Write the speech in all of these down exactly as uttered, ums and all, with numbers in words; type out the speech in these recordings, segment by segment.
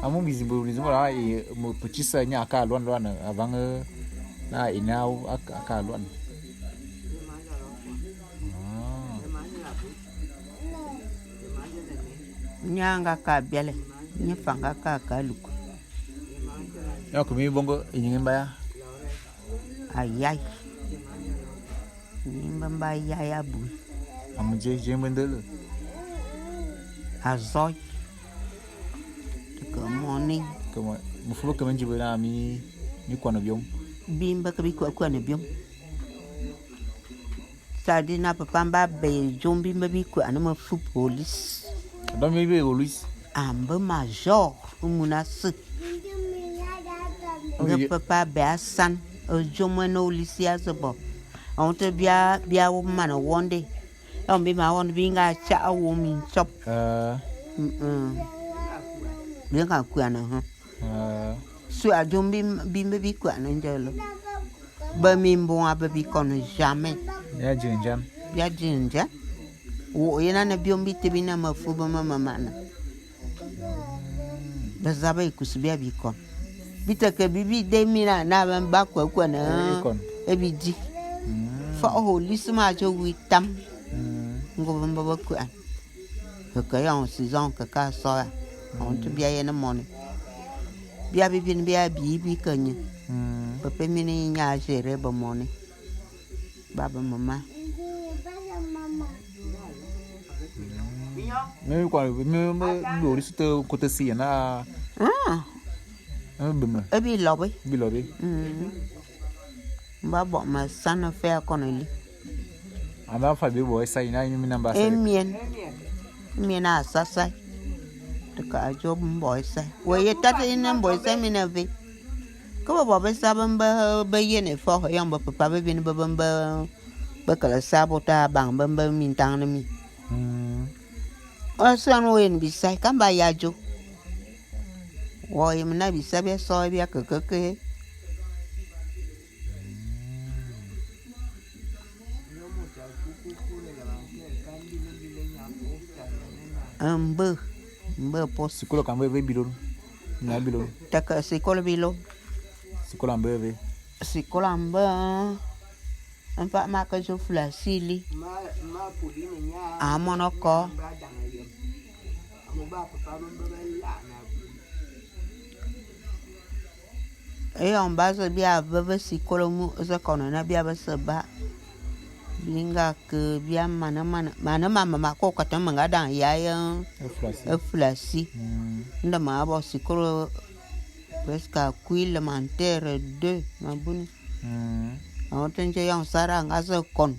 Amu bizimbo bizimbo la e, mu putisa nya aka lwan lwan, avange na ina aka lwan. Nyanga ka biale, nyefanga ka ka luku. Ya kumi bongo inyingi mbaya. Ayai. Nyimba mba yai abui. Amuje jembe ndele. Azoi. Ke moni. Ke mo mufulo ke menji bena mi mi kwana biom. Bimba ke bikwa kwana biom. Sadi na papa mba be jombi mba bikwa na mafu police. Ndo mi be police. Ambe major umunasi. Nge papa be asan. Jomwe no olisi azebo. Onte bia bia wo mana wonde. Ombi ma won binga cha wo min chop. Eh. Mm. Binga kwana ha. Eh. Su ajum bim bimbe bikwana njelo. Ba mi mbon abe bikon jamais. Ya jinjan. Ya jinjan. Wo yena na biom bite bina mafu ba mama mana. Bazaba ikusi bia bikon. Biteke bibi de mina na ba mbakwa kwana. Bikon. Ebidi. Mm. Fa oho lisma ajo witam. Mm. Ngo bamba bakwa. Keke yon six ans keke asoya. Ontu bia yene moni. Bia bibin bia bi bi kenye. Mm. Pepe mini nya jere ba moni. Baba mama. Me kwa me me me ori sute kote si na. Ah. Me bemla. Ebi lobe. Bi lobe. Mm. Mba bo ma sana fe akono li. Aba fa bi bo esa ina imi namba sa. Emien. Emien a sasa. Te ka ajo mbo esa. We ye tate ina mbo esa mi na ve. Ke bo bo be sa be mbe be ye ne fo yo mbe papa be bin be be mbe be kala sa bo ta bang be mbe mi ntang ne mi. Mm. O san wo yen bisai kamba ya jo. Wo yim na bisai bia so bia kekeke. Mbe, mbe pos. Sikolo kambe ve bilon. Na bilon. Taka sikolo bilon. Sikolo ambe ve. Sikolo ambe. Mpa ma ke jo flasili. Amono ko. Eyon ba ze bia veve sikolo mu ze kono na bia bese ba. Binga ke bia mana mana mana mama mako kata menga dan ya ya. Eflasi. Eflasi. Mm. Nda ma bo sikolo presque à Kui élémentaire deux mabuni. Mm. Awon te nje yon sara nga ze kon.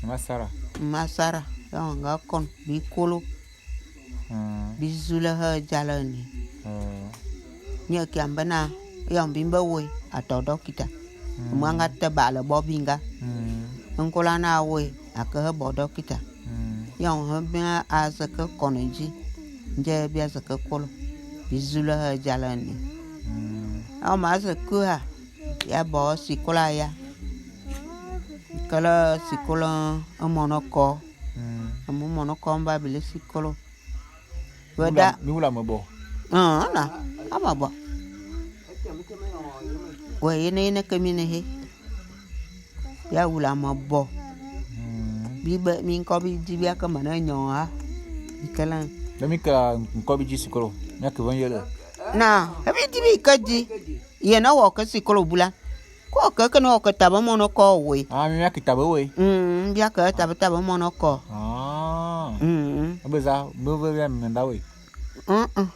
Masara. Masara yon nga kon bikolo. Mm. Bizula ha jalani. Mm. Nye ki ambana yon bimba we ato dokita. Mm. Mwanga te bale bo binga. Mm. Nkola na we ake he bo dokita. Mm. Yon he bia a seke kono ji. Nje bia seke kolo. Bizula ha jalani. Mm. Oma seke ha. Ya bo sikola ya. Kala sikola amono ko. Mm. Amu mono ko mba bile sikolo. Weda. Mi wula mabo. Ah, na. Amabo. We yene yene ke mine he. Ya wula mabo. Mm. Bi be mi nko bi di bia ke mana nyon ha. Ikelan. Be mi ka nko bi di sikolo. Mi ake ban yele. Na, e bi di bi ke di. Ye na wo ke sikolo bula. Ko ke ke no ke tabe mono ko we. Ah, mi mi ake tabe we. Mm, bia ke tabe tabe mono ko. Ah. Mm. Abeza, mbe ve bia mi nda we. Mm. Mm.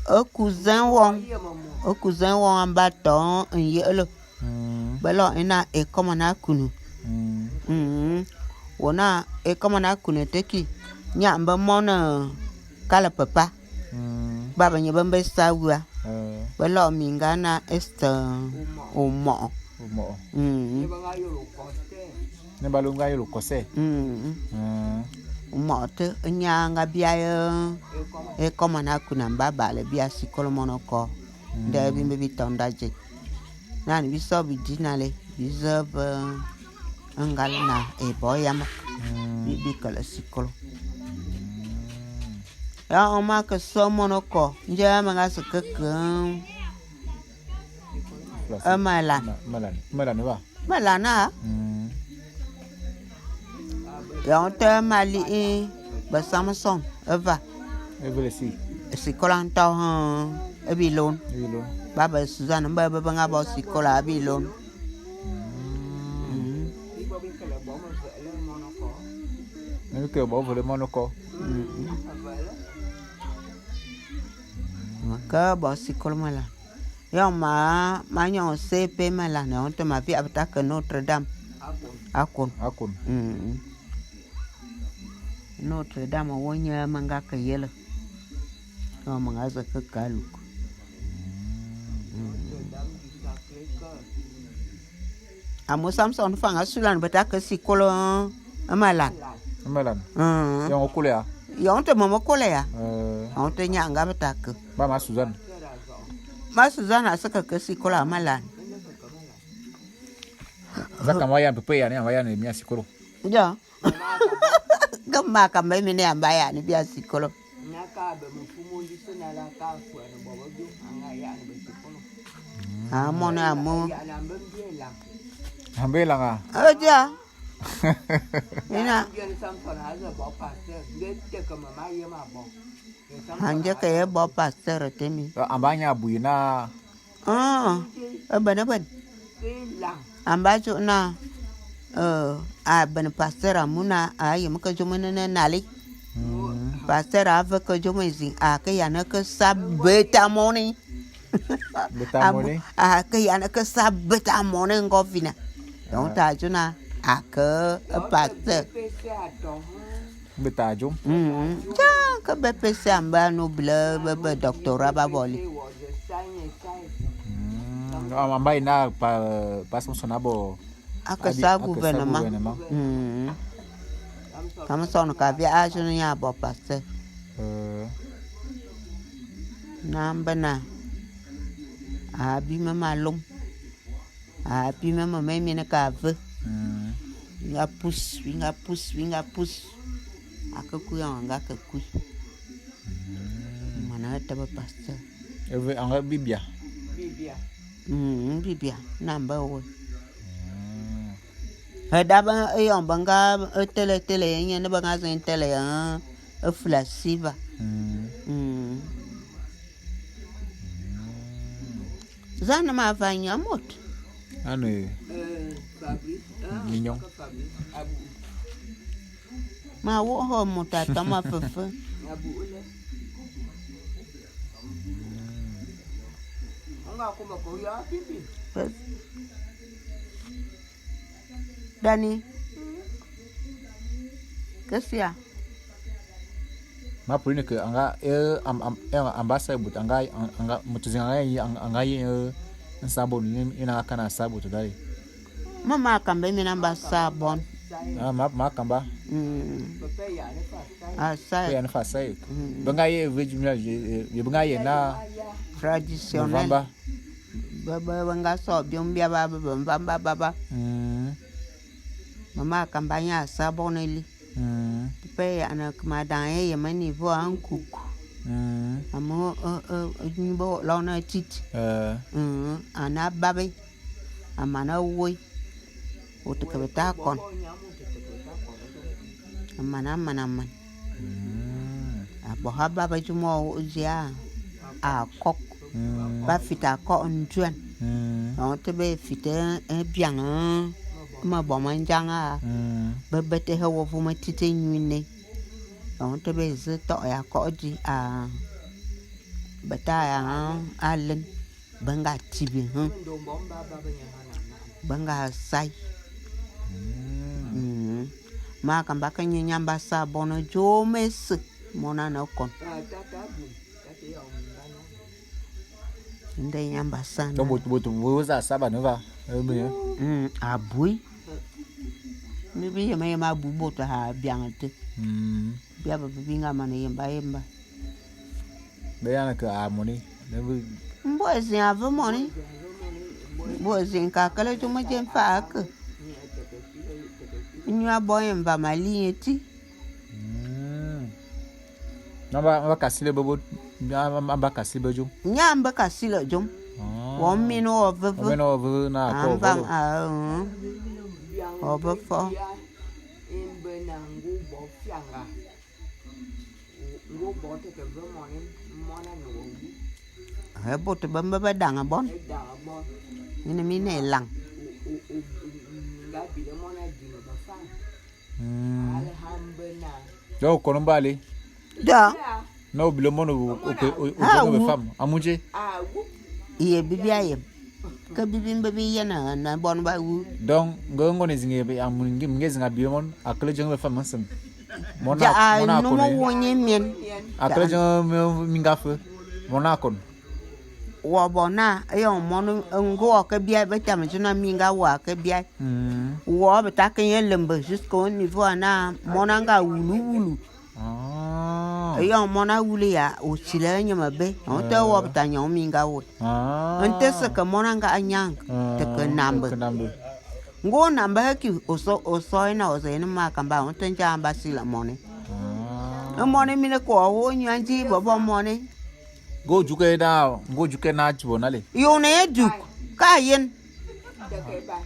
O cousin won. O cousin won amba to nye lo. Mm. Be lô é na École Mona Kounou. Mm. Mm. Wo na École Mona Kounou te ki, nya mbe môn, eh, kale pepa. Mm. Ba be nye be mbe sa wa. Eh. Be lô minga na Esther Omo. Omo. Mm. Ne ba lu nga yôle kôsé. Mm. Mm. Omo te nya nga bia, eh, École Mona Kounou mba bale bia sikolo mono ko. Mm. Nde bimbe bitonda je. Nani biso bidinale, bizebe ngal na ebo yam. Mm. Bi, bikele sikolo. Mm. Ya oma ke so mono ko, nje me nga se keke. Amalan. Ma-, malan. Malan ba. Malan a. Mm. Ya onte mali, eh, ba Samson, eva. Evele si. Sikolo nto, eh, ebilon. Ebilon. Ba ba Suzanne, ba ba nga ba sikolo ebilon. Mm. Mm. Ne ke bo vole mono ko. Mm. Ke bo sikolo mala. Yo ma, ma nyon C P mala ne onte ma vi abata ke Notre Dame. Akon. Akon. Mm. Notre Dame wo nye ma nga ke yele. Yo ma nga ze ke kaluk. Mm. Amu Samson fanga sulan beta ke sikolo, eh, malan. Malan. Mm. Yon okole ya. Yon te momo kole ya. Eh. Yon te nyanga beta ke. Ba ma Suzanne. Ma Suzanne asaka ke sikolo malan. Zaka ma ya pepe ya ne ma ya ne mia sikolo. Ja. Gama kambe mine amba ya ni bia sikolo. Naka be mfumu ndise na la ka fu ane bobo jo anga ya ne be sikolo. Ah, mono amu. Ya na mbe mbiela. Mbiela nga. Oh, ja. Ina. Mbiela Samson aza bo pastor. Nge te ke mama ye ma bo. Anje ke ye bo pastor temi. Amba nya buina. Ah, e bene ben. Amba jo na, eh, a ben pasteur amuna a yem ke jo mene ne nali. Mm. Pasteur a ve ke jo mezi a ke yane ke sa beta moni. Beta moni. A ke yane ke sa beta moni ngo vina. Donc ta jo na a ke, eh, pasteur. Beta jo. Mm. Ja ke be pese amba no bla be, be doctorat ba boli. Mm. Amba ina pa, pa Samson abo. Ake sa gouvernement. Mm. Samson ka via ajo nya bo pasteur. Eh. Na mbena. Abi me malum. Ah, puis même, même, il n'y a qu'à veut. Mm. Winga pus, winga pus, winga pus. A ke kui, a nga ke kui. Mm. Mana te be pasteur. Eve anga Bibia. Mm, Bibia. Namba we. Mm. He da ba, e yon ba nga, e tele, tele, yenye ne ba nga zen tele, e, e flasiva. Mm. Mm. Zane ma va nya mot. Ane. Mignon. Ma wo ho mot ata ma fefe. Dani. Kesia. Ma puli ne ke anga, eh, am, am, eh, amba sa but anga, anga mutu zinga anga, anga, anga ye, eh, nsabo ni ina kana sabo to dai. Mama kambe mina mba sabon. Ah, ma, ma kamba. Mm. Asai. Pe ya ne fa sai. Mm. Benga ye ve jumla ye, ye benga ye na traditionnel. November. Ba, ba, ba nga so biom bia ba, ba, ba, ba, ba, ba. Mm. Mama kamba nya sabon eli. Mm. Pe ya na kma dan ye ye ma niveau a nkuk. Mm. Amo, eh, eh, nyibo lo na tit. Eh. Mm. Ana babe. Amana woi. Wut ke beta kon. Amana, amana, amana. Mm. Abo haba ba jumo uja. Akok. Mm. Ba fita ko njuan. Mm. On te be fite, eh, biang, eh, ma bo manjanga. Mm. Be bete he wo fu ma tite nyune. On te be ze to ya ko di a. Beta ya, a len. Be nga tibi, hmm. Be nga sai. Mm. Ma kamba ke nye nyamba sa bono jo mese mona na kon. Nde nyamba sa na. Bot bot bo za sa ba ne va. Eme. Mm, abui. Ni bi yema yema abu bot ha biang te. Mm. Bia be bi nga mane yemba yemba. Be yana ke a moni. Mbo ezin ave moni. Mbo ezin ka kele juma jem fa ake. Nyu abo yemba mali yeti. Mm. Namba namba kasile bobo namba kasile bejum. Nyamba kasile jum. Wo mino wo veve. Wo mino wo veve na ko. Amba ah. Wo vefo. He bôt be mbe be dang bon. Mine mi ne lang. Mm. Ya o kono mbali. Da. Na o bile mon o o o fam amuje. Ye bibi ayem. Ke bibi mbe bi ye na na bon ba wu. Donc nge ngone zinge be amun ngi nge zinga bile mon akele jeng be fam mansem. Mona mona akone. Wonye mien. Akele jeng minga fe. Mona akon. Wo bona eyo mon ngo ke bia be tam jina minga wa ke bia. Mm. Wo be ta ke ye lembe jusqu'au niveau na mona nga wulu wulu. Ah. Eyo mona wulu ya o chile nyama be. Onte wo be ta nya minga wo. Ah. Nte se ke mona nga anyang. Te ke nambe. Te ke nambe. Ngo namba haki oso oso ina ozo ina ma kamba onte nja amba sila mone. Ah. Mone mine ko ho nyanji bobo mone. Ngo juke da ngo juke na chibo na le. Yo ne duk ka yen.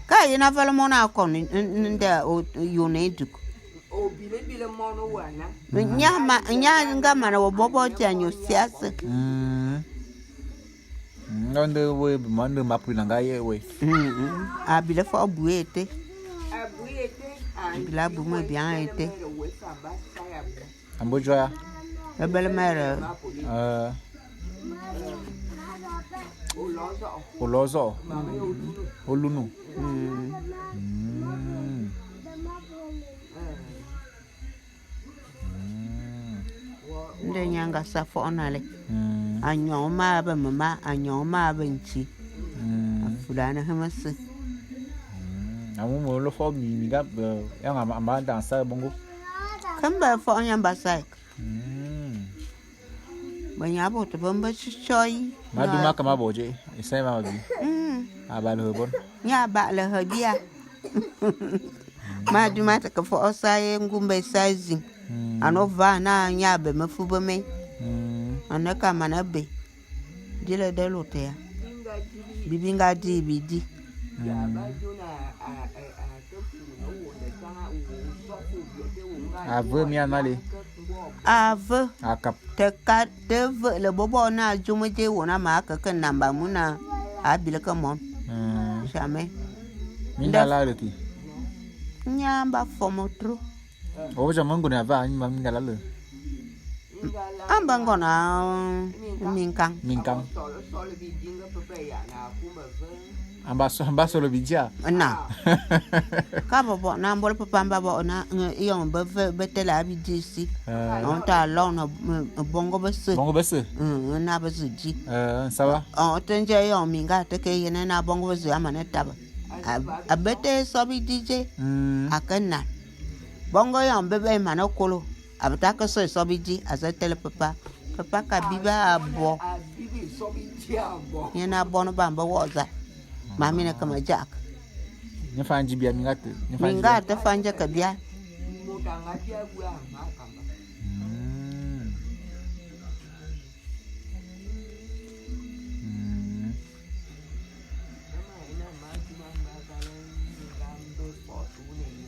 Ka yen aval mona kon nda yo ne duk. Nya ma nya nga mana wo bobo ti anyo siase. Mm. Nga nde we mande mapri na nga ye we. Mm. Abile fo buete. Abile abu me bian ete. Ambo joya. Ebele mere. Eh. Olozo. Olunu. Mm. Mm. Mm. Nde nyanga sa fo na le. Mm. Anyo ma be mama, anyo ma be nchi. Mm. Afulana hemese. Mm. Amu mo lo fo mi mi ga ya nga ma dan sa bongo. Kamba fo nyamba sa. Mm. Banya bo to bamba chichoi. Maduma kama boje, isai ma bi. Mm. Abale bon. Nya ba le habia. Ma du ma te ke fo osa ye ngumbe sa zin. Mm. Ano va na nya be me fu be me. Mm. Ano ka mana be. Dile de lote ya. Bibi nga di bidi. Mm. Ave mi anale. Ave. Akap. Te ka te ve le bobo na jume je wona ma ke ke namba muna. Abile ke mon. Mm. Jamais. Minga la le ki. Nyamba fomo tro. O ja mango na va ni ma minga la le. Amba ngona minkang. Minkang. Amba so amba solo bidia. Na. Ka bobo na mbol papa mba bo na iyo mbe betela abidisi. On ta lo na bongo bese. Bongo bese. Na bese di. Eh, ça va. On tenje yo minga te ke yene na bongo bese amane taba. Abete so bidije. Mm. Akena. Bongo yo mbe be mane kolo. Abata ke so so bidi aze tele papa. Papa ka biba abo. Nye na bono bamba woza. Mami ne kama jak. Ni fanji bia mingate. Mingate fanje ka bia. Mm. Mm.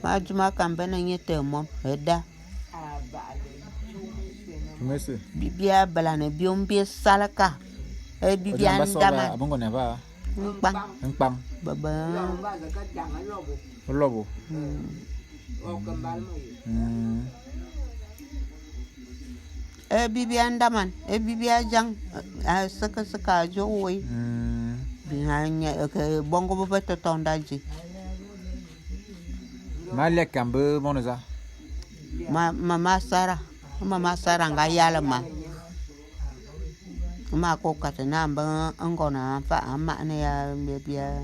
Majuma kambe na nye te mon eda. Tumese. Bibia balane biom bie salaka. E bibia ndama. Abongo ne ba. Nkpang. Nkpang. Baba. Lobo. Mm. Mm. E bibia ndaman, e bibia jang, a seke seke a jo woi. Mm. Bihan nye ke bongo be beto tonda ji. Malia kambe mono za. Ma mama Sara, mama Sara nga yale ma. Ma ko kate na mbe ngona fa ama ne ya bia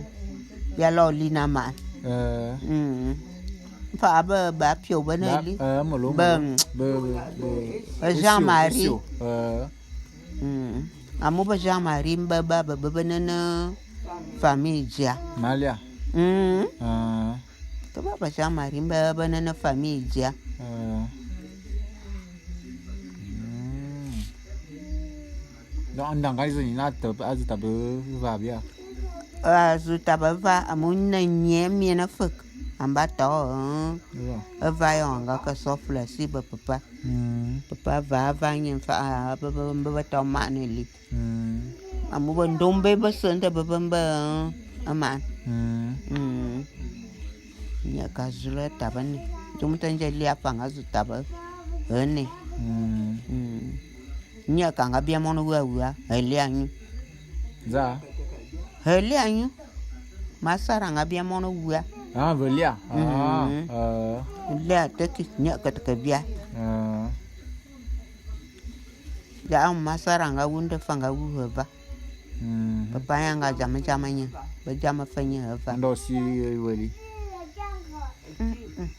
bia lo li na ma. Eh. Mm. Fa be ba pio be ne li. Eh, molo, be molo. Be be be. Jean Marie. Eh. Mm. Amu be Jean Marie mbe ba be be nene famille dia. Malia. Mm. Ah. Ke ba be Jean Marie mbe be nene famille dia. Ah. Mm. Donc ndanga izo ni na te azu tabe va bia. Azu tabe va amu na nye mi na fek. Amba to. Eh. Eva yo nga ke sofle si be papa. Mm. Papa va va nye fa a be be be to mane li. Mm. Amu be ndom be be sende be be mbe aman. Mm. Mm. Nye ka zule tabane. Jumta nje li apa nga zu tabe. Ene. Mm. Mm. Nye ka nga bia mono wa wa. Eli anyu. Za. Eli anyu. Masara nga bia mono wa. Ah, velia. Ah. Mm. Ah. Lia teki nye ke teke bia. Ah. Ja am masara nga wunde fa nga wu heva. Mm. Papa ya nga jama jama nye. Ba jama fa nye heva. Ndo si weli. Mm, mm.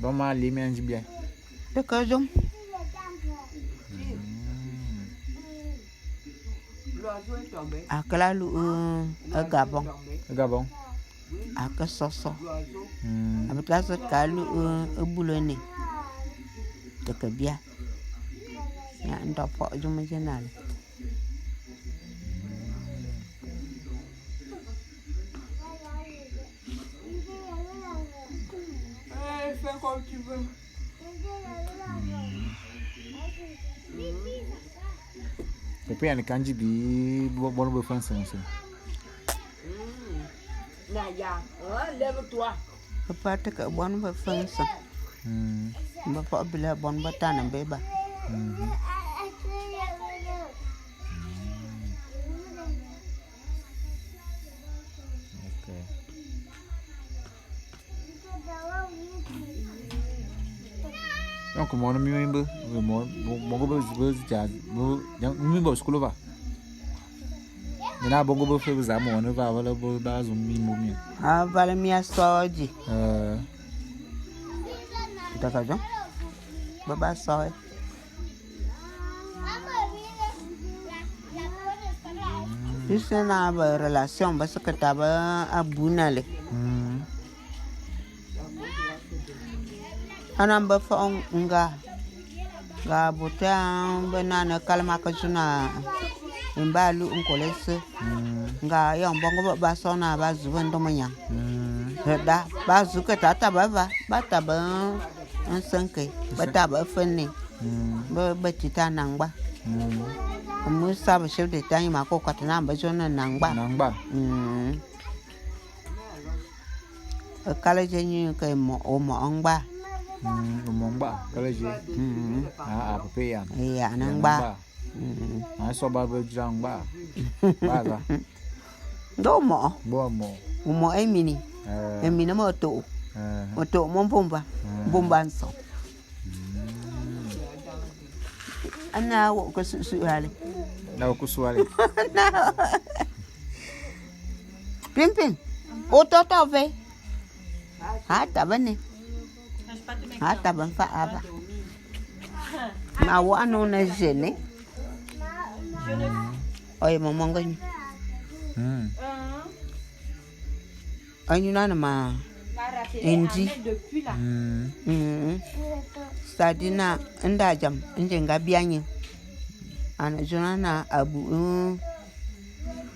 Bon, ma li men bien. Te ke jom. Mm. Akela lu e Gabon. Gabon. Ake soso. Mm. Abita se ka lu e bulene. Te ke bia. Ya ndo po jom jenale. Eh, fais comme tu veux. Pepe yani kanji bi bo- bono be fanse nse. Naya, hein, lève-toi. Papa te ke bon be fanse. Mm. Ba po bile bon ba tane beba. Mhm. Ok. Donc, mon mi mi be, mon, mon, mon go be, be, ja, be, ja, mi be school va. Mina bongo be fe be za mo ne va vale be ba zo mi mo mi. Ah, vale mi a so di. Eh. Daka jo. Be ba so. Ise na be relation be se ke ta be abuna le. Mm. Ana mbe fo nga nga bote be na ne kalma ke zuna mba lu nkolese. Mm. Nga yo mbongo ba so na ba zu be ndomo nya. Mm. Da ba zu ke ta ta ba ba ba ta ba nsenke ba ta ba fene. Mm. Be be tita nangba. Mm. Mu sa be chef de ta ma ko kwata na mbe zona nangba. Nangba. Mm. Kala je nyu ke mo o mo ngba. Mm, o mo ngba kala je. Mm. Ah, ah, pepe ya. Iya, nangba. Mm. Ah, so ba be jira ngba. Ba ga. Ndo mo. Bo mo. O mo emini. Eh. Emini mo to. Eh. O to mo mbumba. Eh. Mbumba nso. Mm. Ana wo ko su su ale. Na wo ko su ale. Pimpin. O toto ve. Ha tabane. Ha taban fa aba. Na wo ano na jene. Oye momongo ni. Mm. Anyu nane ma endi. Mm. Mm. Sadina nda jam nje nga bianye. Ana jona na abu. Mm.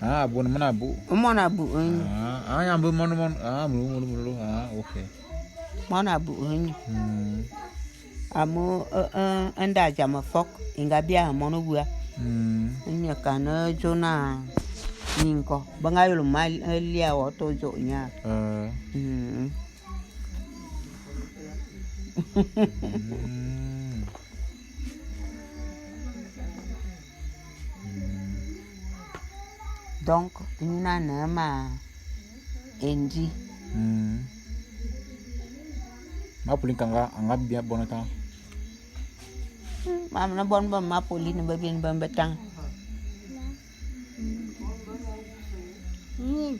Ah, abu na mana abu. Mo na abu. Mm. Ah, ah, ya mbe mono mono. Ah, mulu mulu mulu. Ah, okay. Mo na abu. Mm. Mm. Amu, eh, eh, nda jam fok inga bia mono bua. Mm. Nye kan jona ninko banga yulu mal, eh, lia wo to jo nya. Eh. Mm. Mm. Donc, nyu na ne ma endi. Mm. Ma puli nkanga, anga bia bona ta. Mam na bon ba ma puli ne ba bien ba mbetang. Nyin.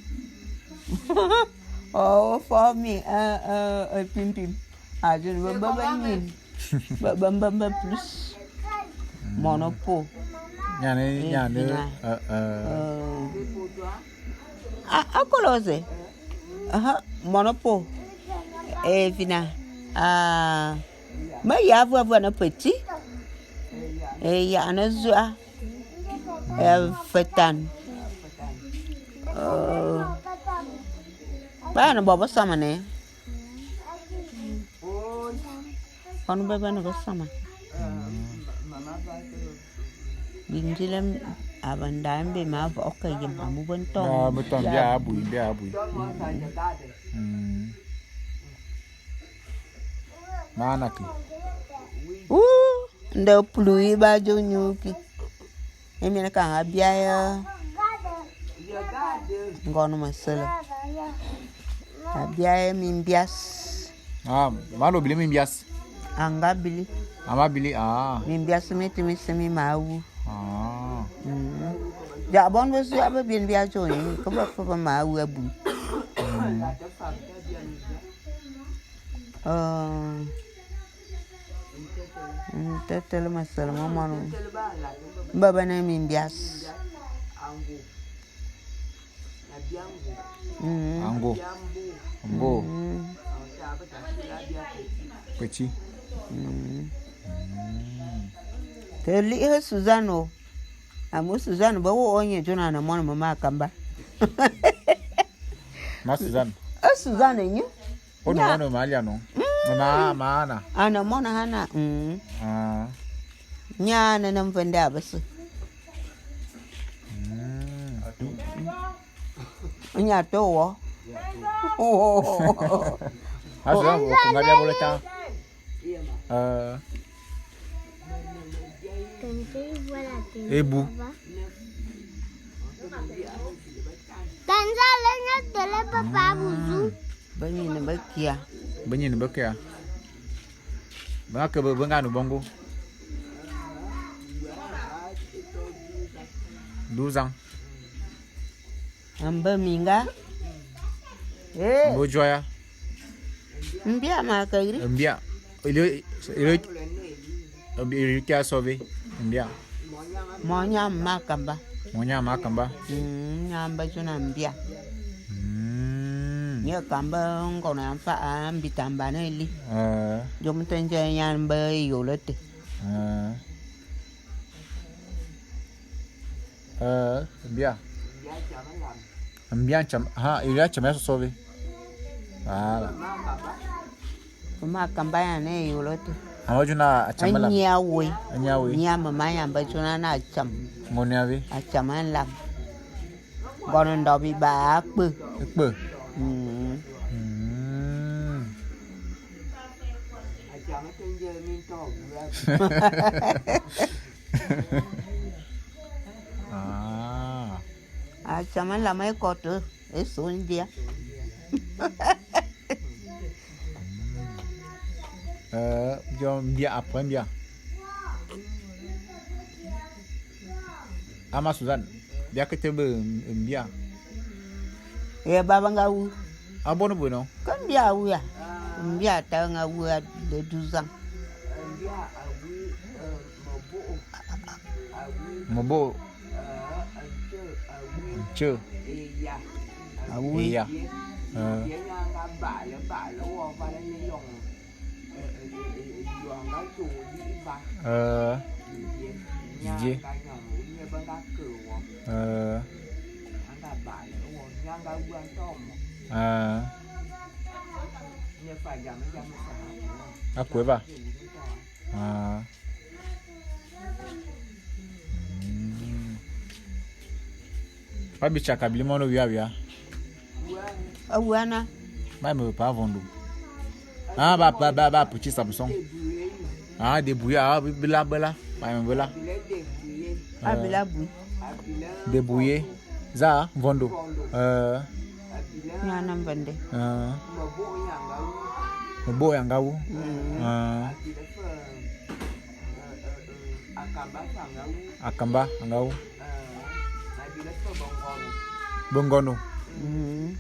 Oh, for me, uh, uh, uh, pim pim. Ajun ba ba ba nyin. Ba ba ba ba plus. Mono po. Nyane, eh, nyane, fina. Uh, uh. Uh. A, a koloze. Aha, mono po. Eh, fina. Ah, ma ya vwa vwa na petit. Eh, ya na zwa. Eh, fetan. Uh. Ba na bobo samane. Ono bebe ne besama. Bindile abanda mbe ma voke yem amu bentong. Na bentong bia abui, bia abui. Mm. Mana ki. Uh, nde pului ba jo nyuki. Émién ka nga bia ya ngono mesele. A bia ya mimbias. Ah, malo bili mimbias. Anga bili. Ama bili, ah. Mimbias miti misi mi mawu. Ah. Mm. Ja bon besu ya be bien bia jo ni ko ba fo ba mawu abu. Mm. Ah. Mm, tetele masala ma mano. Mbaba na mimbias. Mm. Ango. Mbo. Mm. Petit. Mm. Te li he Suzanne o. Amu Suzanne ba wo onye jona na mwana mama akamba. Ma Suzanne. E Suzanne nyu. Ono nya- ono mali ano. Mm. Ma, ma ana. Ana mona hana. Mm. Ah. Nya na na mvende abese. Mm. Nya to wo. Aso ya ko nga bia boleta. Ah. Ebu. Tanzale nya tele papa buzu. Benyine bekia. Benyine bekia. Banga ke be, banga no bongo. Douze ans. Amba minga. Eh. Mbo joya. Mbia ma ka iri. Mbia. Ile, ile, ile kia sauvé. Mbia. Monya makamba. Monya makamba. Mm, nyamba juna mbia. Mm. Nye kamba ngono ya mfa a mbitamba na ili. Eh. Jo mtenje nyamba yolote. Eh. Eh, mbia. Mbia ncham, ha, ili acham ya sosobe. Voilà. Kuma kamba ya ne yolote. Ama juna acham la. Anya we. Anya we. Nya mama ya mba juna na acham. Ngone ave. Acham an lam. Ngono ndobi ba akpe. Akpe. Mm. Mm. Ah. Achama lama ekoto, eso ndia. Euh, bien, bien, après, bien. Ama Suzanne, bia kete be mbia. E baba nga wu. Abono bueno. Ke mbia wu ya. Mbia ta nga wu ya de douze ans. Mobo. Nche. Awu. Iya. Eh. Eh. Didie. Eh. Eh. Akweba. Eh. Mm. Ba bicha kabili mono wia wia. Awana. Ba me pa vondo. Ah, ba, ba, ba, ba puchi Samson. Ah, débrouillé, ah, bila, bila. Ba me bila. Ah, bila bu. Débrouillé. Za, mvondo. Eh, Nyana mvende. Eh, mebo yanga wu. Mm. Eh, akamba anga wu. Akamba anga wu. Bongono. Mm.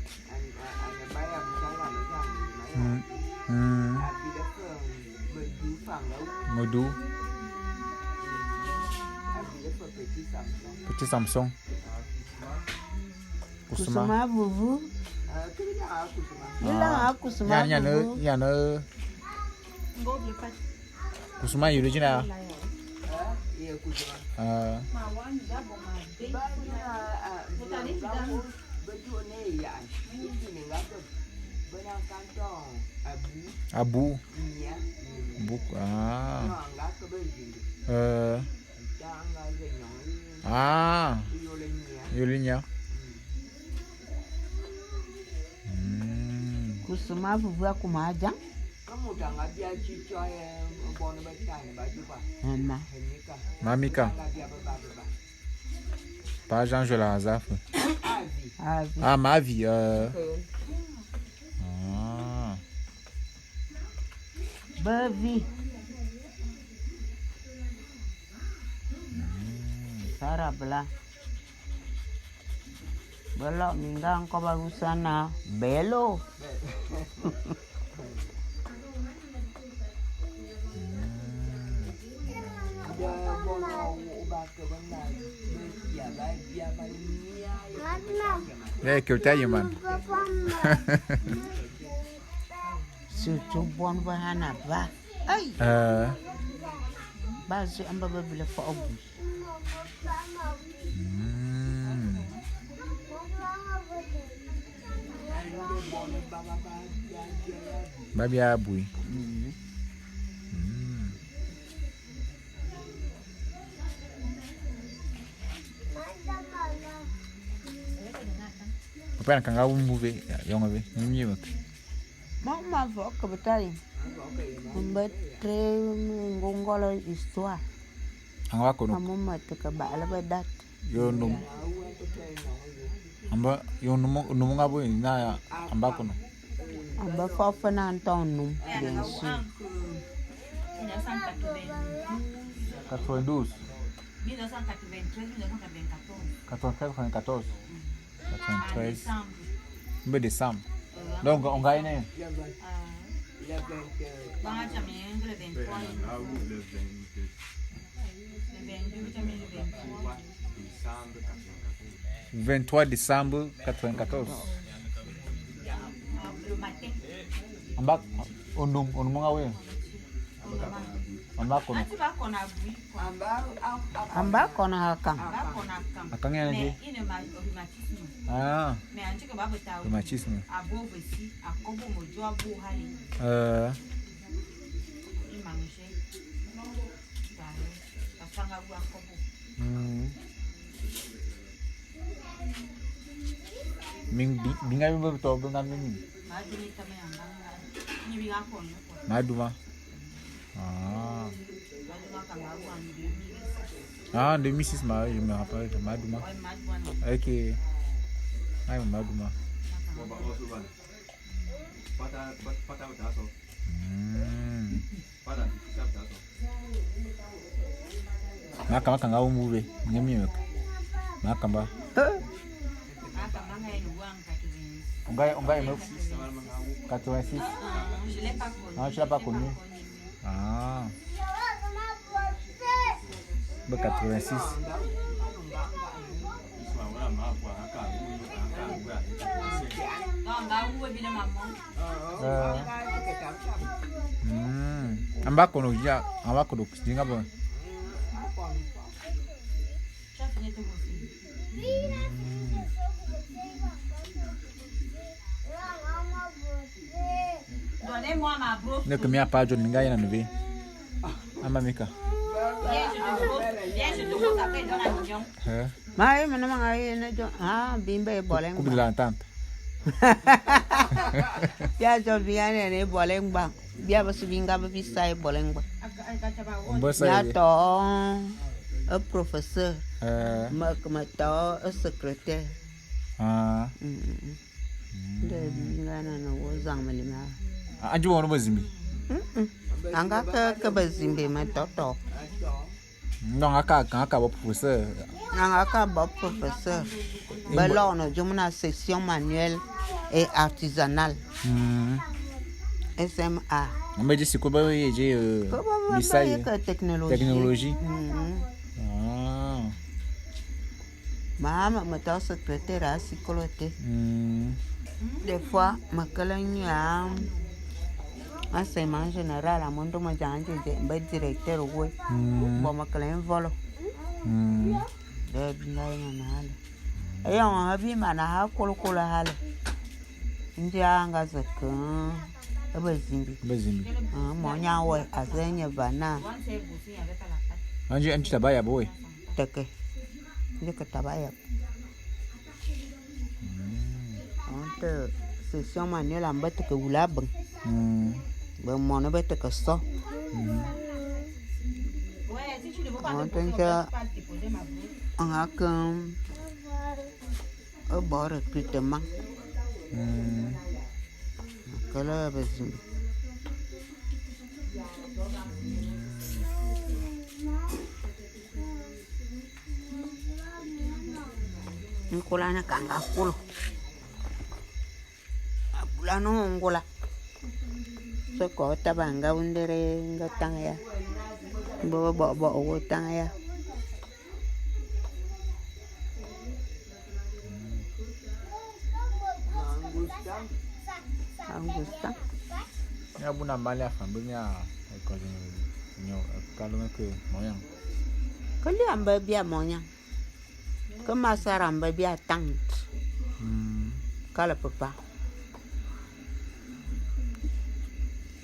Mm. Mm. Modu. Petit Samson. Kusuma. Kusuma vuvu. Yila kusuma vuvu. Yana, yana. Kusuma yulu jina. Ah. Abu. Buk. Ah. Eh. Ah. Yolinya. Mm. Kusuma vuvu akumaja. Mama. Mamika. Pa Jean Jola Azaf. Avi. Ah, Mavi. Euh. Ah. Bavi. Sarabla. Belo minga nko bagusana. Belo. Eh, que eu tenho, mano. Surtout bon ba hana ba. Ay. Eh. Ba zo amba ba bile fa obu. Mm. Ba bia bui. Mm. Mm. Papa na kanga wumbu ve, yongo ve, ni mi yoke. Mo ma vo ke betai. Mbe tre ngongolo histoire. Anga wa kono. Amo ma te ke ba le be dat. Yo num. Amba yo num, num nga bo na amba kono. Amba fo fo na nton num. Bien sûr. Quatre-vingt-douze. Quatre-vingt-treize, quatre-vingt-quatorze. Quatre-vingt-treize. Mbe décembre. Donc, on gagne. Vingt-trois décembre quatre-vingt-quatorze. Amba, onum, onum nga we. Amba kono. Amba kono akang. Akang ya je. Ah. Rhumatisme. Euh. Mm. Ming bi-, binga bimbo bito binga mini. Maduma. Ah. Ah, en deux mille six, ma, je me rappelle, Maduma. Ok. Ah, Maduma. Mm. Makamba kanga umbu be, nge mi yoke. Makamba. Onga, onga, quatre-vingt-six. Ah, tu l'as pas connu. Ah. Be quatre-vingt-six. Eh. Hmm. Amba kono ya, amba kono jinga bo. Ne ke mi apa John minga yena nube. Ama mika. Eh. Ma ye mene manga ye ne John. Ah, bimbe e bole ngba. Kubila tanta. Bia John bia ne ne bole ngba. Bia basu binga ba bisa e bole ngba. Mbosa ya ye. To e professeur. Eh. Ma ke ma to e secrétaire. Ah. Mm, mm, mm. Nde bi nga na no wo zang melima. Ah, anji wono bezimbi. Mm, mm. Anga ke, ke bezimbi me toto. Non, aka, aka bo professeur. Anga ka bo professeur. Ba lône jôm na session manuelle et artisanale. Mm. S M A. Mbe di siko ba ye je, euh, Ko ba, ba, ba misai, ye ke technologie. Technologie. Mm. Ah. Mama, me to secrétaire a sikolo te. Mm. Des fois, me kele nyu a enseignement général, a mondo me jan je, je, mbe directeur we. Mm. Bon, me kele volo. Mm. De bi nga ye na hale. E yo, ha bi mana ha kolo kolo hale. Nje a nga zeke, e bezimbi. Bezimbi. Ah, mo nya we, a ze nye bana. Anji, anji tabaya boy. Teke. Nje ke tabaya. Ante session manuelle a mbe te ke wula beng. Mm. Be mone be te ke so. Mm. Ante nja nga ke e bo recrutement. Mm. Kala bezimbi. Nkulane kanga kulu. Abulano ngula. Soko tabanga wundere nga tang ya. Bo bo bo wo tang ya. Angusta. Mia buna mali afambe mia ekozi nyo kalunga ke moyang. Kali amba bia moyang. Ke masara mbe bia tant. Mm. Kala papa.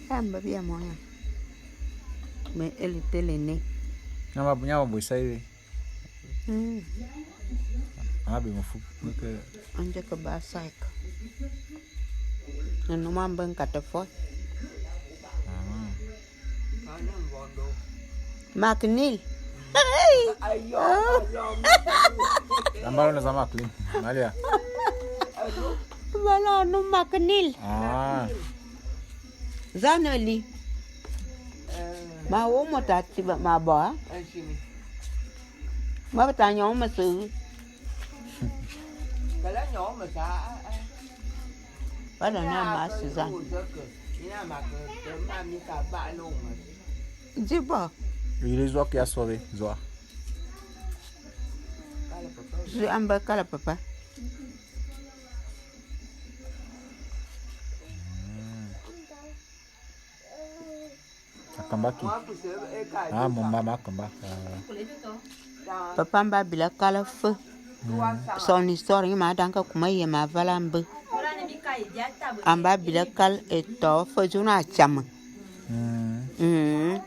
Ya mbe bia moya. Mais elle était l'aînée. Nyama, nyama boy saire. Mm. Ama be mofu. Anje ke ba saik. Numa mbe nkate fo. Ah. McNeil. Hey! Zambalo na za McLean. Malia. Bala no McNeil. Ah. Zanali. Ma wo mota ti ba ma ba. Ma bata nyo ma su. Kala nyo ma sa. Bala na ma Suzanne. Jibo. Ile zwa ki asobe zwa. Zu amba kala papa. Akamba ki. Ah, mumba makamba. Ah. Papa mba bila kala fe. Mm. Son histoire, ma danka kuma ye ma vala mbe. Amba bila kal eto fe juna chama. Mm. Mm.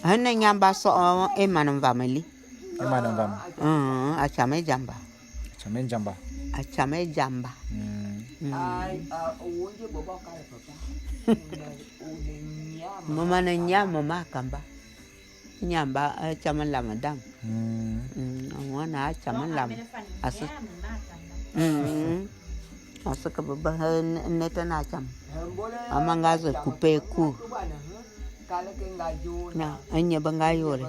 Hene nyamba so, o, e manam family. E manam fam. Mm, a chama e jamba. A chama e jamba. A chama e jamba. Mm. Mm. Mama na nyama makamba. Nyamba, eh, chama lama dam. Mm. Mm, mwana a chama lama. Asu. Mm. Asu ke baba, eh, n-, neta na chama. Ama nga ze kupe ku. Na, enye banga yole.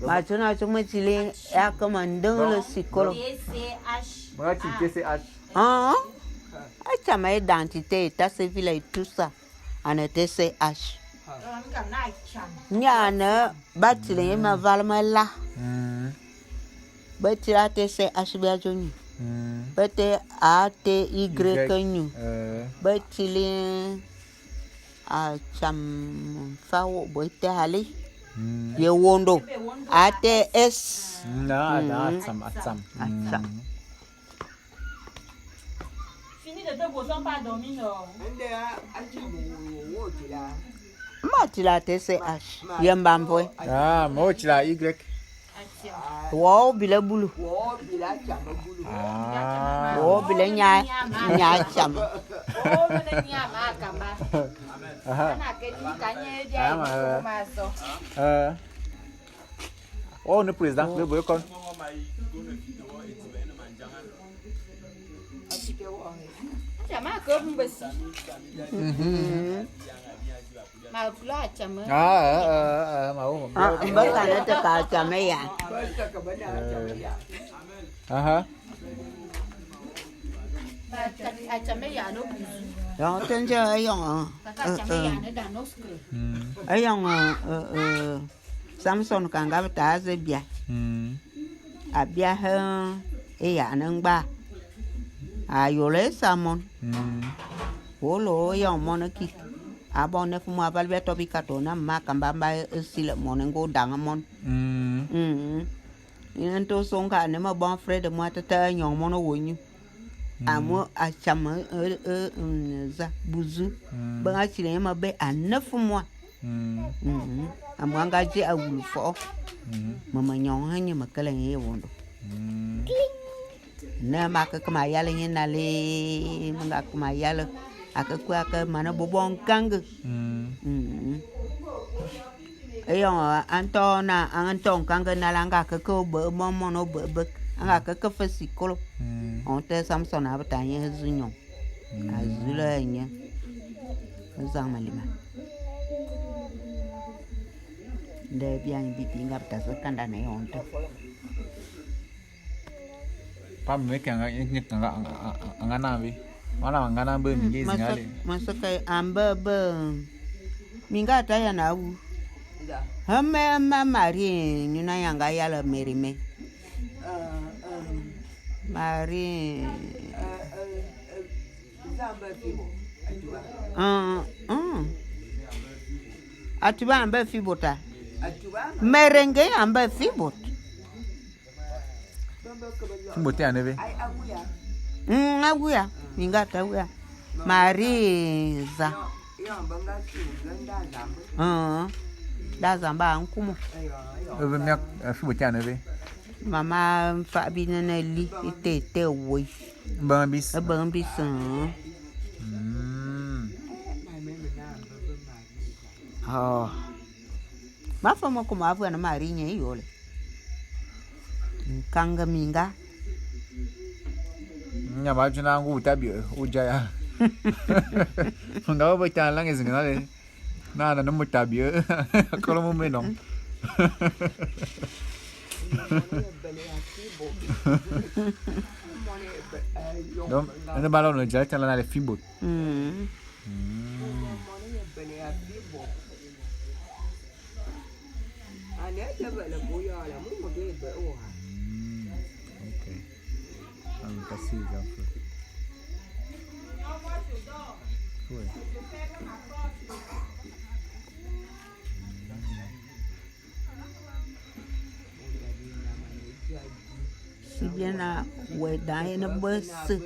Ma tuna tume tili ya kama ndolo sikolo. Mwa ti T C H. Ah. A chama identité, état civil et tout ça. En T C H. Nyane batile ma valma la. Mm. Batile T C H bia joni. Mm. Bete A T Y nyu. Eh. Batile a cham fa wo bete hali. Mm. Ye wondo. A T S. Na, na, mm. Atsam, atsam. Atsam. Mm. Fini de te bosser, on part dormir, non ? Ma tila T C H. Yemba mvwe. Ah, mo tila Y. Wo bile bulu. Ah. Wo bile nya, nya cham. Aha. Ah, ma, eh. Eh. Oh, ne président, le boy kon. Jama ke bumbe si. Mhm. Ma kula achame. Ah, ah, ah, ah, ma wo. Ah, mba ka na te ka achame ya. Aha. Achame ya no buzu. Yon tenje yon. Kaka achame ya ne da no skre. Mm. Ayon, eh, eh, eh, Samson ka nga bita a ze bia. Mm. A bia he, e ya ne ngba. A yole sa mon. Mm. Wolo yon mon ki. A bon ne fu mo aval bia to bi kato na ma kamba mba e sile mon ngo dang mon. Mm. Mm. Ina nto so nga ne ma bon Fred mo atata nyon mon wo nyu. Mm. Amu acham, eh, eh, mm, za buzu. Mm. Ba nga chile ma be a neuf mois. Mm. Mhm. Amu anga je a wulu fo. Mhm. Mama nyon hanye makala ye wondo. Mm. Ne ma ke kuma yale nye nale, ma nga kuma yale. Ake kwa ke mana bobo nkange. Mm. Mhm. Eyon, a nto na, a nto nkange na la nga ke ke obe, mo mo no be be. Anga ke ke fe sikolo. Mm. On te Samson a bata nye zu nyon. Mm. A zu le nye. Zang malima. Nde bia bibi nga bata se kanda na yon te. Pam me ke anga, anga, anga, anga, anga na be. Mana anga na be mi nge zinga le. Masaka ambe be. Minga ta ya na wu. Hame ma Marie nyuna yanga yala Mary me. Marie. Uh, uh. Atuba ambe fibota. Merengue ambe fibot. Fibot ya ne be. Mm, awuya. Minga ta wuya. Mariza. Mm. Da zamba nkumu. Ebe miak, eh, fibot ya ne be. Mama mfa binene li itete woi. Bambis. Bambis. Mm. Oh. Ma fa mo kuma avu na Marie nye yole. Nkanga minga. Nya ba juna ngu tabi uja ya. Nga ba ta lang ezingale. Na na no mutabi. Kolo mo me no. Donc, ene bala no jala tala na le fibot. Mm. Mm. Mm. Ok. Ah, mais facile, donc. Ouais. Si bien na weda ene bese.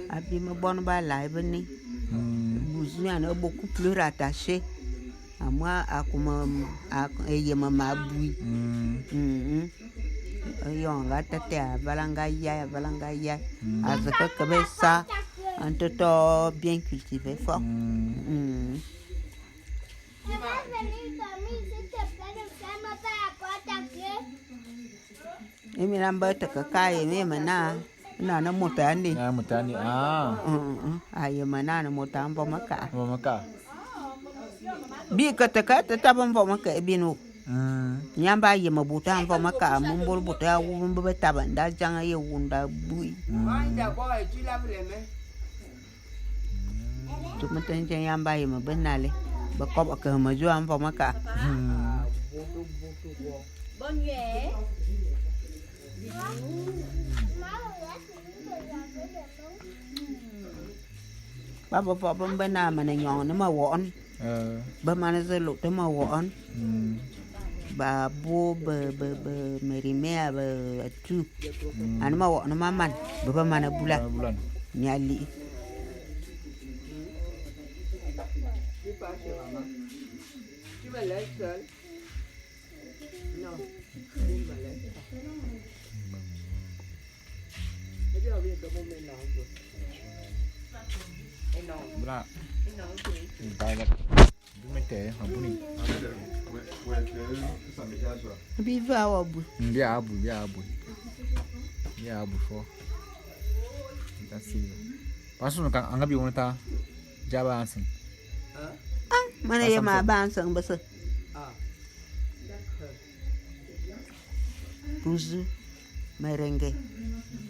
Abi me bon ba la ebene. Mm. Buzu ya ne beaucoup plus rattaché. Amwa akuma, ak-, eye mama bui. Mm. Mm. Yo nga tete avalanga ya, avalanga ya. Mm. Azeke kebe sa, un toto bien cultivé fort. Mm. Mm. Emi na mbe te ke ka ye me me na, na ne mota ni. Na mota ni, ah. Mm, mm, mm. Aye me na ne mota mbo maka. Mbo maka. Bi ke te ke te tabe mbo maka binu. Mm. Nyamba ye me buta mbo maka, mumbul buta wu mbe tabe nda jang ye wunda bui. Mm. Tumete nje yamba ye me benale. Be kobo ke me jo amvo maka. Hmm. Ba bo bo bo be na mane nyong ne ma won. Eh. Be mane ze lo te ma won. Hmm. Ba bo be, be, be merime a be atu. Hmm. Ane ma won ma man. Be ba mane bula. Ma bulan. Nyali. Tu me laisses seule ? Non. Tu me laisses pas. Eh bien, on vient de mon mélange. Et non. Bra. Et non, ok. Bye, bye. Mete, abuni. Biva wabu. Mbia abu, mbia abu. Mbia abu fo. That's it. Pasu no kan anga bi wonta jaba ansin. Ah, mana ye ma ba ansin bese. Buzu, merengue,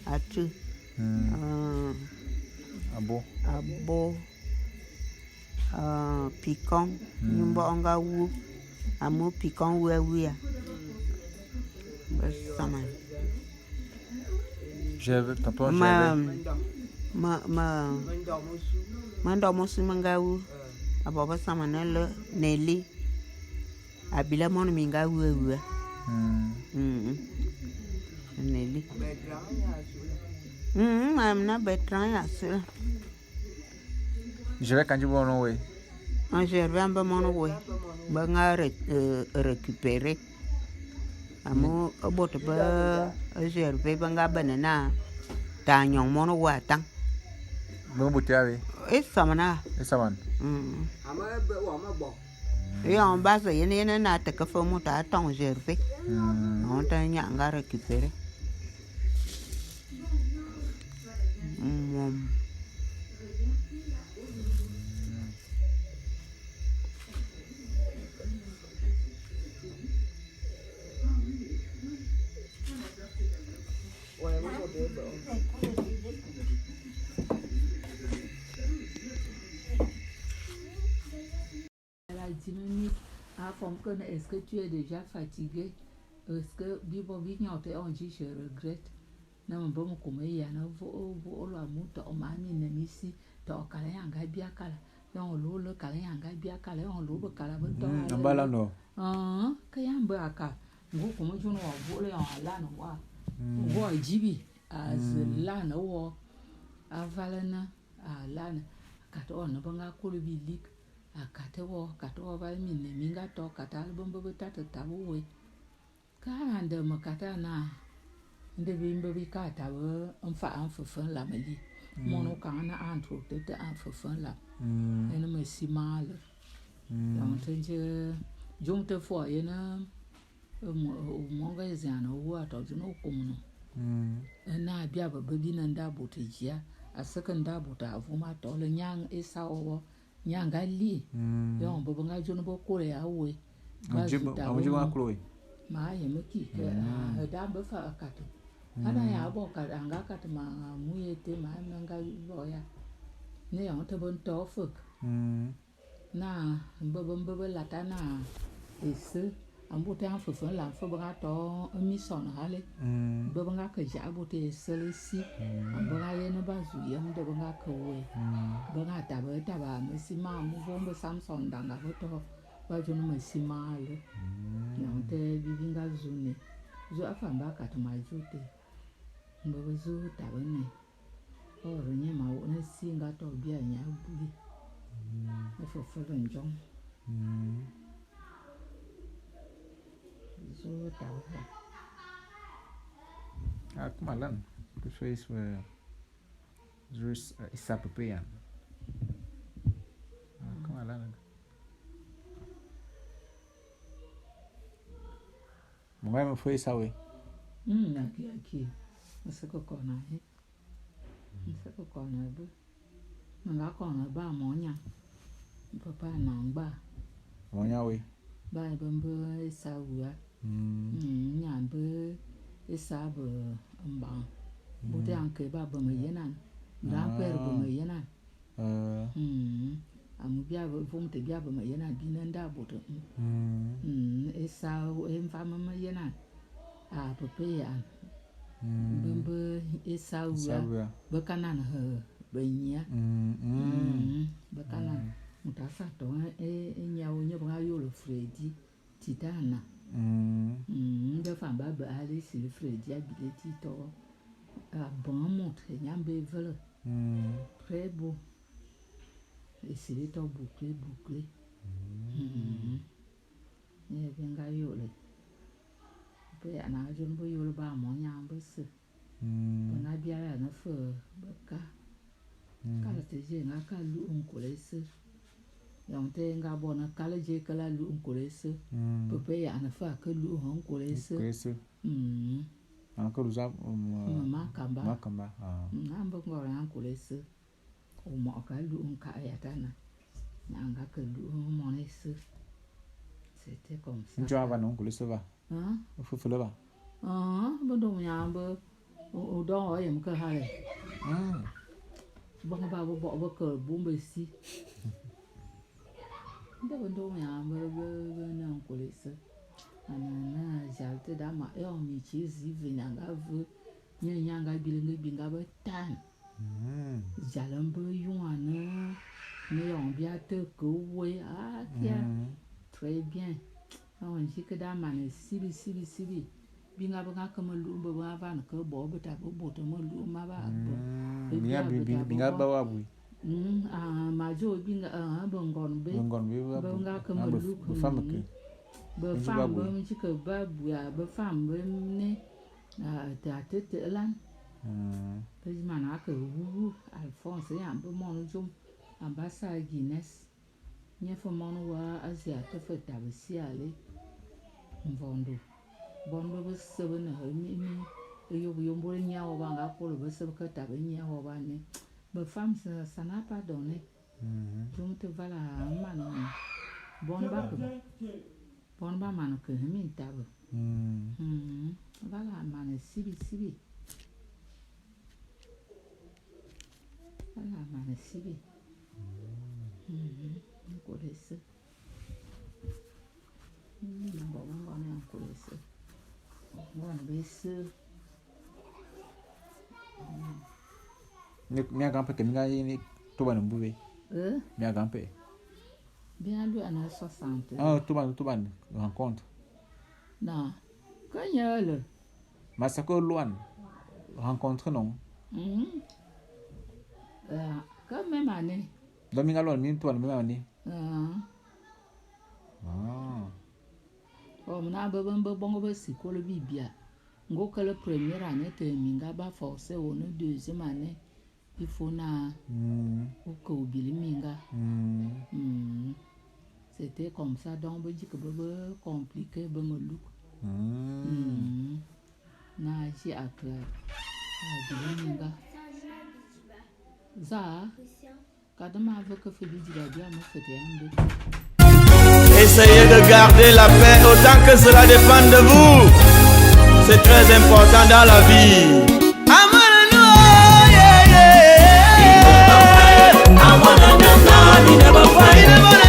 atu, hmm, ah, abo. Abo, ah, picon, hmm, nyumba onga wu, amu picon wu awu ya. Besaman. Gervais, tonton ma, Gervais. Ma, ma, ma ndo musu menga wu. Abo besaman le Nelly. Abila mon mi nga wua wua. Mm. Mm. Nelly. Mm, mam na Bertrand ya sula. Je vais kanji bono we. En Gervais ambe mon we. Ba nga re-, euh, récupérer. Amu bot ba, euh, Gervais ba nga benena. Ta nyong mon wa tang. Bon, bote awe. E samana. E saman. Mm. Ama be wa ma bon. Yon base yen yen na te ke fe mot a ton Gervais. Mm. On te nya nga récupérer. Mm. Elle a dit, Mimi, a fond que est-ce que tu es déjà fatigué? Est-ce que bibo bi nyote on dit je regrette? Na mbe mu kume ya na vo vo lo amu to o ma mi ne mi si to o kala yanga bia kala. Yon lo le kala yanga bia kala, yon lo be kala be to. Mm, mbala no. Ah, ke yambe aka. Ngu kume jun wa vo le yon ala no wa. Mm. Ngu jibi. Aze lane wo. Avalane. Alane. Akate wo ne be nga kulu bilik. Akate wo, akate wo ba mine mi nga to, akate ale be mbe be tate tabe we. Ka ande me kate na. Nde bi mbe bi ka tabe mfa a mfefen lam li. Mm. Mono ka na anto tete a mfefen lam. Mm. Ene me si male. Mm. Donc, tenje, jom te fo yene. Monga eziana wu ato juna okumno. Mm. Na bia bebe bi na nda bot jia. Aseke nda bot avuma to le nyang esa owo. Nyanga li. Mm. Yon bebe nga juna bo kole awe. Ba zuta bo nga kole. Ma ye me ki ke, mm, ah, da be fa akato. Ana ya bo ka anga kat ma mu ye te ma me nga bo ya. Ne yon te bon to fek. Mm. Na mbe be mbe be lata na ese. Ambu te anfefen la mfe be nga to emissions hale. Mm. Be be nga ke ja bo te ese le si. Mm. Ambu nga ye ne ba zu ye mde be nga ke we. Mm. Be nga tabe tabe mesi ma mu vo mbe Samson danga be to. Ba junu mesi ma le. Mm. Na te bibi nga zu ne. Zu afa mba katuma ju te. Mbe be zu tabe ne. Oro nye ma wo ne si nga to bia nya buli. Mm. E foforo njong. Mm. Zo ta wa. A kuma lan. Ke so is we. Zo is, uh, isa pepe yan. A kuma lan. Mo nga mo fo isa we. Mm, aki, aki. Masako kona he. Nse ke kône be. Me nga kône be a monyang. Papa a nan gba. Monyang we. Ba be mbe esa wua. Mm. Mm, nya be esa be mban. Mm. Bote anke ba be me yenan. Nda kwer be me yenan. Eh. Mm. Amu bia be, vôm te bia be me yenan, bi ne nda bote. Mm. Mm, esa, e mva me me yenan. A, pepe ya. Mm. Be mbe esa wua. Esa wua. Be kanan he, be nyia. Mm, mm. Mm, be kanan. Mm. Mut a sa to, e, e nyia wo nye be nga yôle Freddy. Titana. Mm. Mm, be fa ba be ale si le Freddy a bile ti to. A bon mut, e nyia mbe vele. Mm. Très beau. E si le to bouclé, bouclé. Mm. Mm. Nye be nga yôle. Be ya na jôn be yôle ba monyang bese. Mm. Be nga biala ne fe be ka. Mm. Kala te je nga ka lu nkole se. Donc, te nga bo na kala je kala lu nkole se. Mm. Pepe ya na fa ke lu ho nkole se. Nkole se. Mm. An ke lu za, mm, Mama kamba. Mama kamba. Ah. Mm, an be ngora nkole se. O mo ka lu nka ya tana. Na nga ke lu mo ne se. C'était comme ça. Njo ava no nkole se va. Hein? Fufule ba. Ah, be ndô munya be, u, u don o yem ke hale. Hmm. Bon ba be bo be ke bumbe si. Nde be ndô munya be, be, be na nkole se. Ana na jal te da ma, e o mi chi zi ve nyanga ve. Nye nyanga bilenge binga be tan. Mm. Jal mbe yungane, ne yon bia te ke we, ah, kia. Mm. Très bien. Non, nji ke da mane sibi, sibi, sibi. Binga be nga ke melu, be nga van ke bo, be ta be bot melu, ma ba bo. Mm. Be binga bia be bi, ta binga bo ba wa bui. Mm, ah, ma jo binga, ah, be ngon be. Be ngon be ba bui. Be nga ke melu, be fam ke. Be fam be nji ke ba bui, ah, be fam be ne. Ah, te a te te lan. Hmm. Te di mana ke wuwu, Alphonse, ya be mon jom, ambassa Guinness. Nye fe mon wa Asia te fe tabe si ale. Mvondo. Bon be be sebe ne he mi, mi. E yo, yo mbole nya wa ba nga kolo be sebe ke tabe nya wa ba ne. Be femme, ça, ça n'a pas donné. Mhm. Jôm te vala man. Bon ba ke. Bon ba man ke he mintabe. Mhm. Mhm. Vala man sibi sibi. Vala man sibi. Mhm. Nkolese. Mhm. Bon, bon, bon, nkolese. Bon, bese. Mi, mi a ga mpe ke mi ga yi ni tubane mbu be. Eh? Mi a ga mpe. Bien lui ana soixante. Ah, tubane, tubane, rencontre. Non. Kanyele. Masako luan, rencontre non. Mhm. Euh, quand même année. Donc, mi ga luan, mi tubane, même année. Ah. Ah. Bon, na be, be, be bongo be sikolo bibia. Ngo kele première année te minga ba forcé, o ne deuxième année. Il faut na, mm, ou ke ou bili minga. Mm. Mm. C'était comme ça, donc be di ke be, be compliqué, be me look. Mm. Mm. Na ji a ke, a bili minga. Za. Essayez de garder la paix autant que cela dépend de vous. C'est très important dans la vie. Amono, yeah, yeah. Amono, nana, mina bafai.